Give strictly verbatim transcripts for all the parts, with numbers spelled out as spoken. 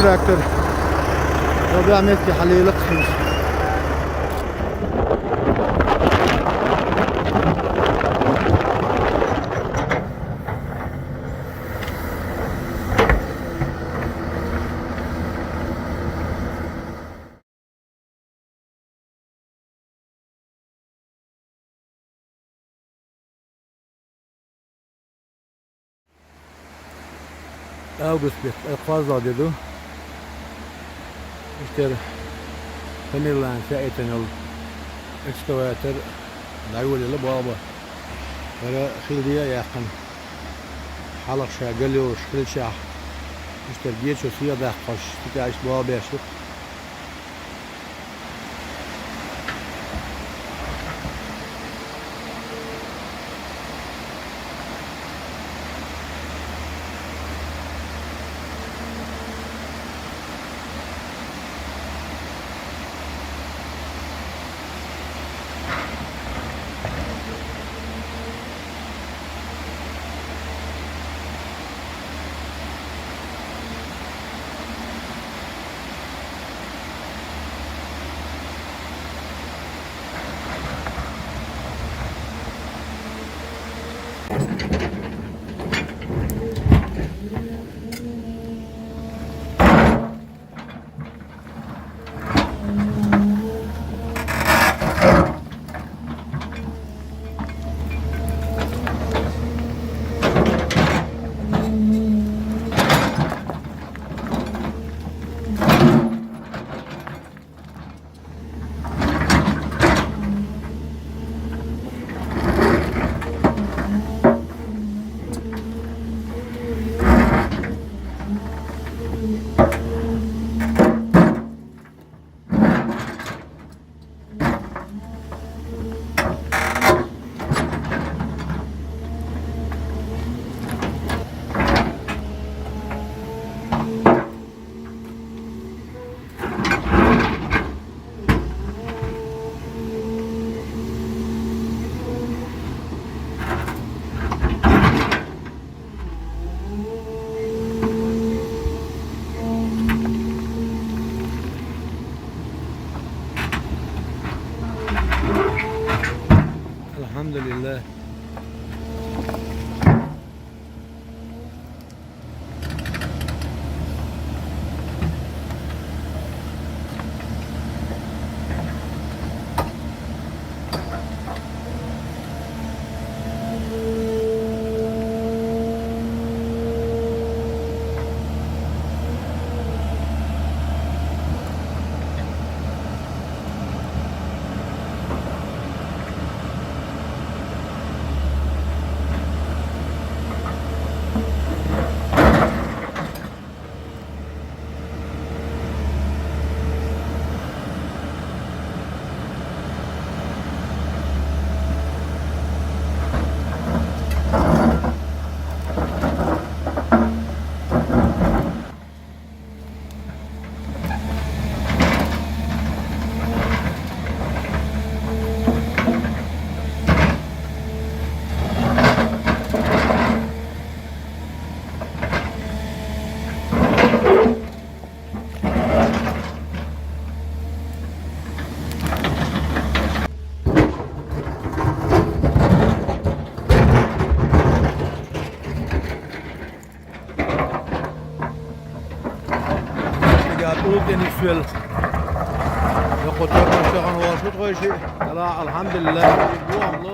Трактор. Ва бегӀ метте хьалелакхаш. Август бетт, ай, кхоалагӀа де ду. Иштта Тамерлана саитанал экскаватор дӀайолаелла болх бан. ХӀара хила де а яьккхина. Хьалха ша галъеш хилчахь, иштта гечо сиха даккхаш, цу тӀехь иштта болх беш ю-кх. الحمد لله. Дагахь тӀулг тӀе нисвелла. Йоккха тӀоргаш тахана волуш ву тхойшиъ. Ала, алхьамдулиллахӀ, бохам ло.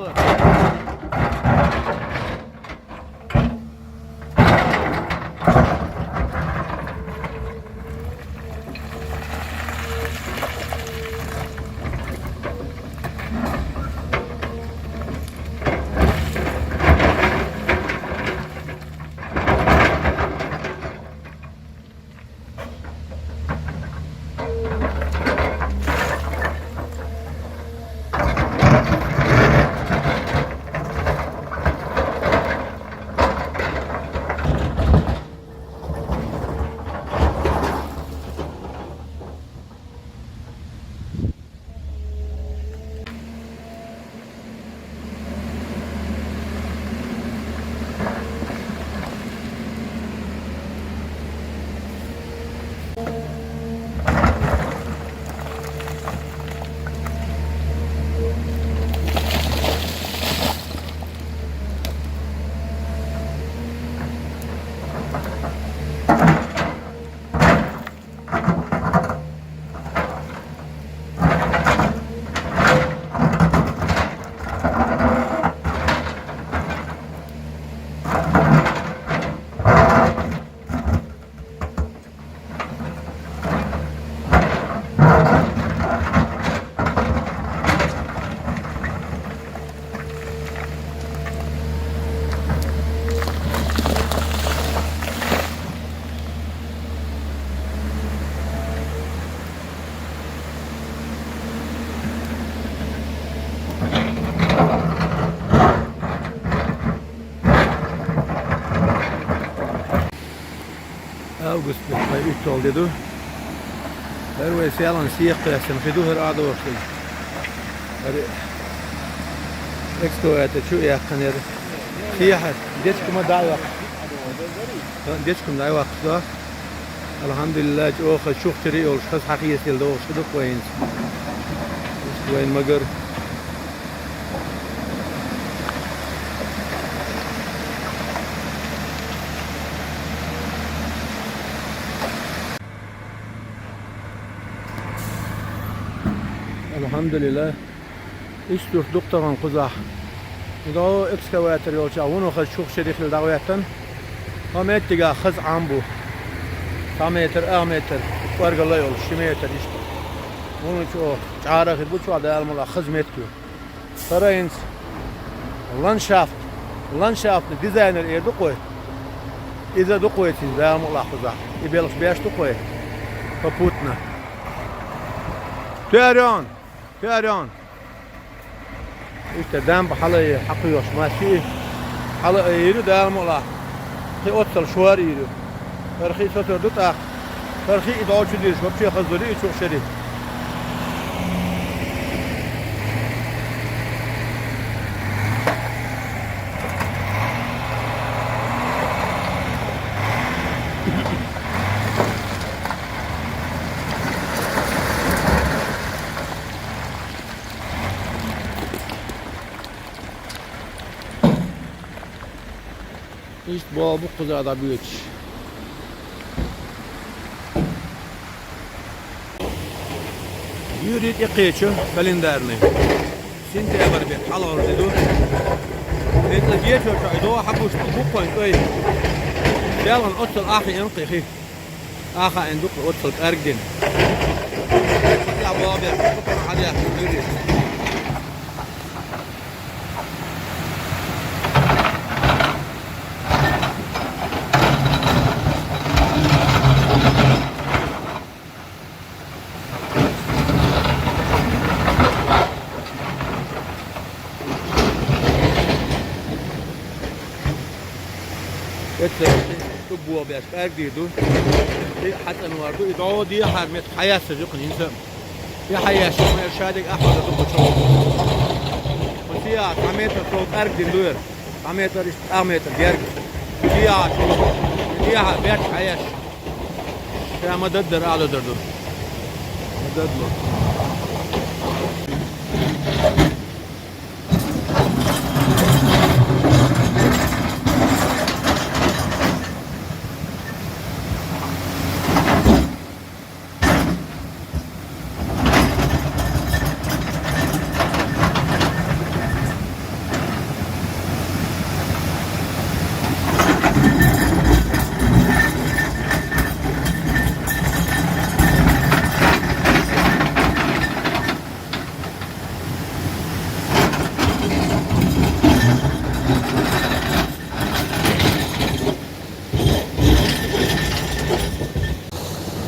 Вай уьтталгӀа де ду. ХӀара вай селхан сехьа кхаьчна хи ду хӀара Ӏодохуш дерг. ХӀара экскаватор чу а яьккхинера. Сехьа дечка ма дӀа а йоккхуш. Дечка ма дӀа а йоккхуш ду. Алхьамдулиллахь, чӀогӀа хаза чухчара а йолуш, хаза хьахесаделла догӀуш хи ду-кх вай хӀинца. Иштта вайна ма-гарра. Алхьамдулиллахь. Иштта юрт ду-кх тахана кхузахь. И дӀо экскаватор йолчохь вуно хаза чухчара хилла дӀахӀоьттина. ХӀокху меттигехь хаза Ӏам бу. Цхьа метр, ах метр, кӀоргалла а йолуш, ши метр иштта. Вуно чӀогӀа чӀара а хир бу чохь, Дала мукъалахь, хаза меттиг ю. ХӀара хӀинца ландшафт, ландшафтный дизайнер эр ду-кх вай. Иза ду-кх вай цуьнан, Дала мукъалахь, кхузахь. И белхаш беш ду-кх вай. Попутно. Туьйренан! Туьйренан! Иштта дамба хьала а хьакхоьхьуш, масси а хьала а йийр ю, Дала мукъалахь. Кхин оццул шор а йийр ю. ХӀара хи соцур ду тӀаккха. ХӀара хи и дӀо чу дирзича, вообще хаза хуьлур ю и чухчара. Иштта болх бу кхузахь дӀабоьдуш. Юьртахь тӀекхечу календарный. Сентябрь беттан хьалхара де ду. Эцна гечо чохь и догӀа хьабуш ду буккхойн кӀой. Селхана оццул ахь хиъна кхин хи. Ахь хаийна ду-кх оццул кӀаргдина. Хьан болх беш, хьан деш, юьртахь. Эцна ду болх беш, кӀаргдийр ду. И хьацӀанвар ду, и дӀо дехьара метта хьаяьссаш ю кхин хӀинца. И хьаяьссача, ма шадерг ахь хьо ду кху чу. Кху сехьа цхьа метр сов кӀаргдина ду хӀара. Цхьа метр иштта, ах метр герга. Дехьа чу, дехьа берташ хьаяьсса. Ша ма даддар а даддар ду. Ма даддало.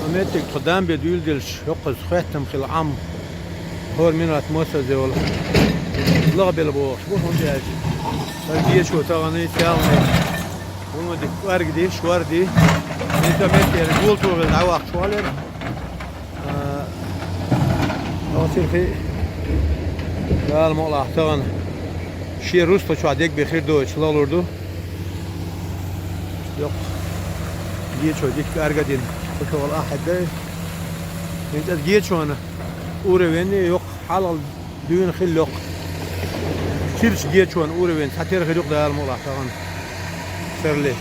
Ма меттиг тхо дамбе дуьйладелча, хӀокхуза хоьттам хилла Ӏам, хӀора минот моссаза йолу лахбелла бохуш бу, хӀунда аьлча хӀара гечо тахана, селхана, вуно дика кӀоргди, шорди, хӀинца меттера гулто хилла дӀавахча хьолера. А, оцирхи Дала мукъалахь тахана шен русла чохь дегбе хир доцуш лалур ду. Йоккха гечо дика кӀарга а дина, кху чохь ахь хьаьдда. ХӀинца аса гечонан уровень йоккха хьалха дуьйна хилла йоккха. Чирчу гечонан уровень цхьа тера хир ю-кх Дала мукъалахь тахана. Серле.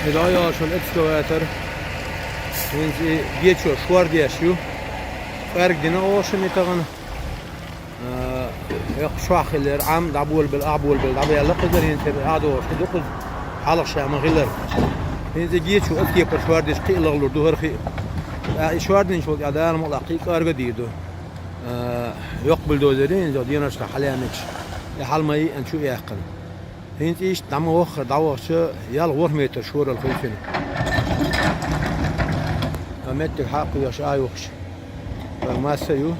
Дагайоалаш экскаватор. ХӀинца и гечо шордеш ю. КӀаргдина оша метагӀана. Э, йоккха шох хилар, Ӏам дӀаболабелла, ахьа болабелла, дӀабаьлла кхузара, хӀинца а догӀуш ду кхуза, хьалха ша ма хилар. ХӀинца гечо ас кепара шордеш кхиъ лахлур ду хӀара хи. ТӀаккха и шординчул тӀехьа Дала мукъалахь кхин а кӀарга дийр ду. Э, йоккха бульдозер я хӀинца деношка хьалаьннараш, и хьал ма йиъан чу а яьккхина. ХӀинца иштта дӀа ма ваххара, дӀавахча, ялх-ворхӀ метр шорал хила цунна. А меттиг хьакхоьхьаш а юхаш. Масса ю.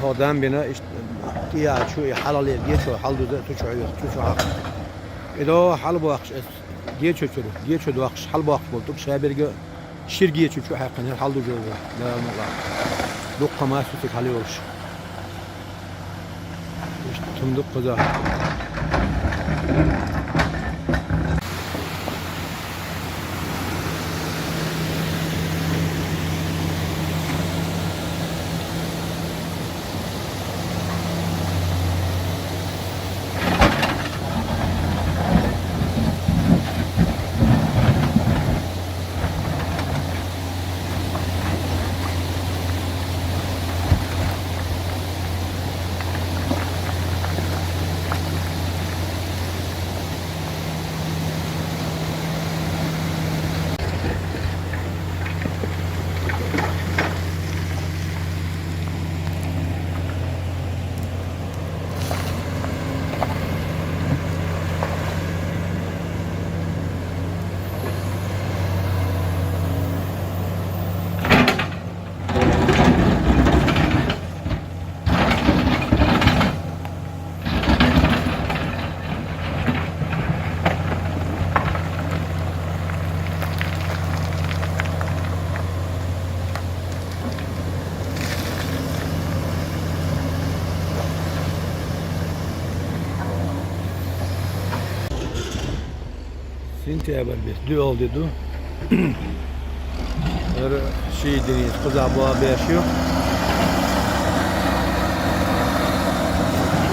ХӀо дам бина, иштта тӀеяхачу и хьалхалера гечо хьалдуза цу чу хьоьху, цу чу хьакха. И догӀа хьалабоаккхаш ас гечо чура, гечо доаккхаш хьалабоаккхаш болу тӀуг шаберга шира гечо чу хьаькхина хьалдуза, Дала мукъалахь. Дуккха масса цига хьалайолуш. Иштта хӀума ду кхузахь. Сентябрь бес, дуьхьал де ду. ХӀара ший динийца кхузахь боху беш ю.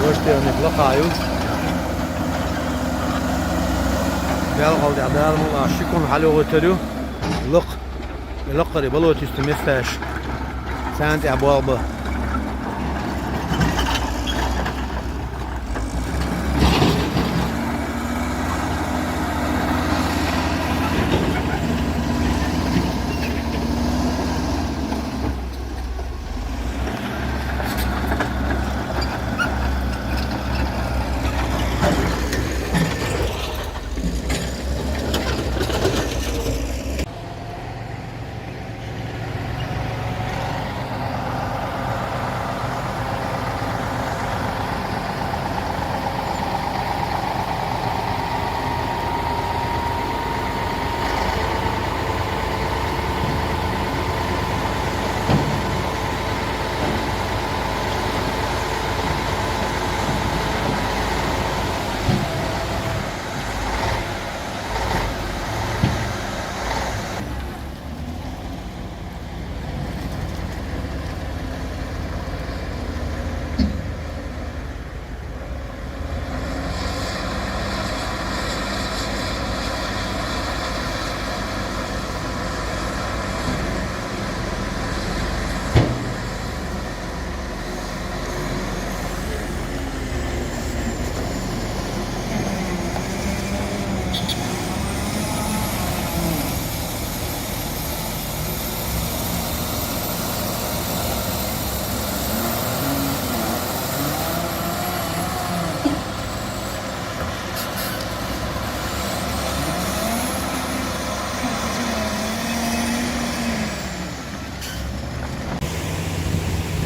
Ваша техника лакха ю. Белхал тӀехь Дала мукъалахь ши кун хьалайохуьйтур ю. Лакха. Лакхара болотистый месташ. Царна тӀехь болх бан.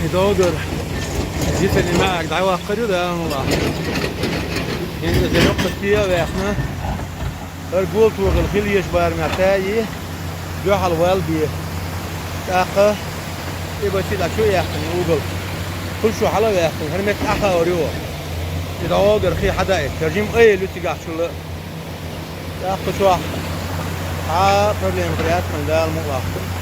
И догар. Дисани маьӀарг дӀаваккхар ю, Дала мукъалахь. ХӀинца иза йоккха стен а ваьхна. ХӀара гултогал хила еза барамехь тай, дуьхьал вал бе. ТӀаккха и бачи дӀа чу а яьккхина угал. Кху чу хьала а ваьккхина, хӀара меттиг Ӏахаар ю. И догар хи хьадаийта. Тержим айла ю цигахь чула. ТӀаккха чохь цхьа а проблема хир яц тхуна, Дала мукъалахь.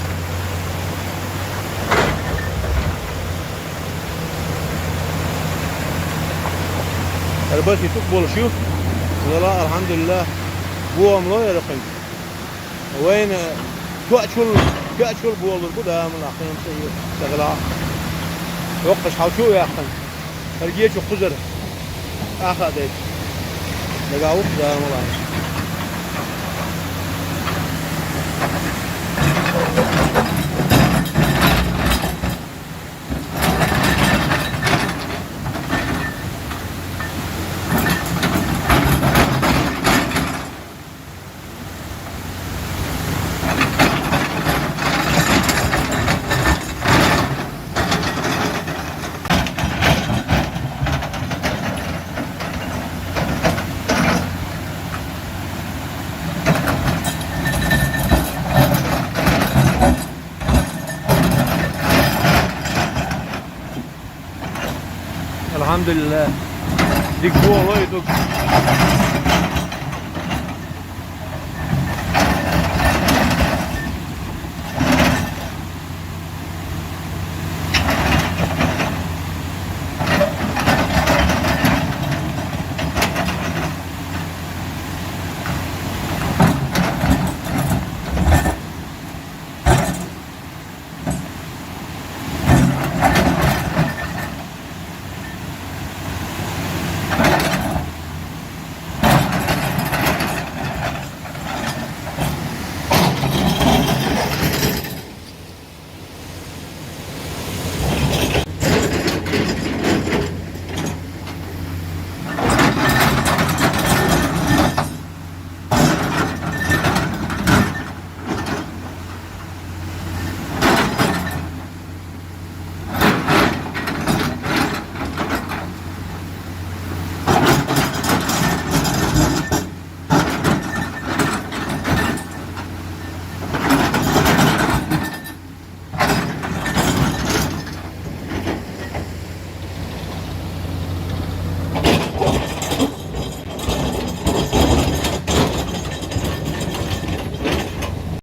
ХӀара бачи тӀуг болуш ю. Вала, алхьамдулиллахӀ. Бохам ло яра кхин. Вайна тоъачул, тоъачул болур бу, Дала мукъ лахь, кхин цӀа ю, цӀа гӀала. Воккхаш хьал чу а ваьккхина. Хьал гечу кхузара. Аха а дайта. Дагахь ву-кх, Дала мукъ лахь. Алхьамдулиллахь. Дика болу ду.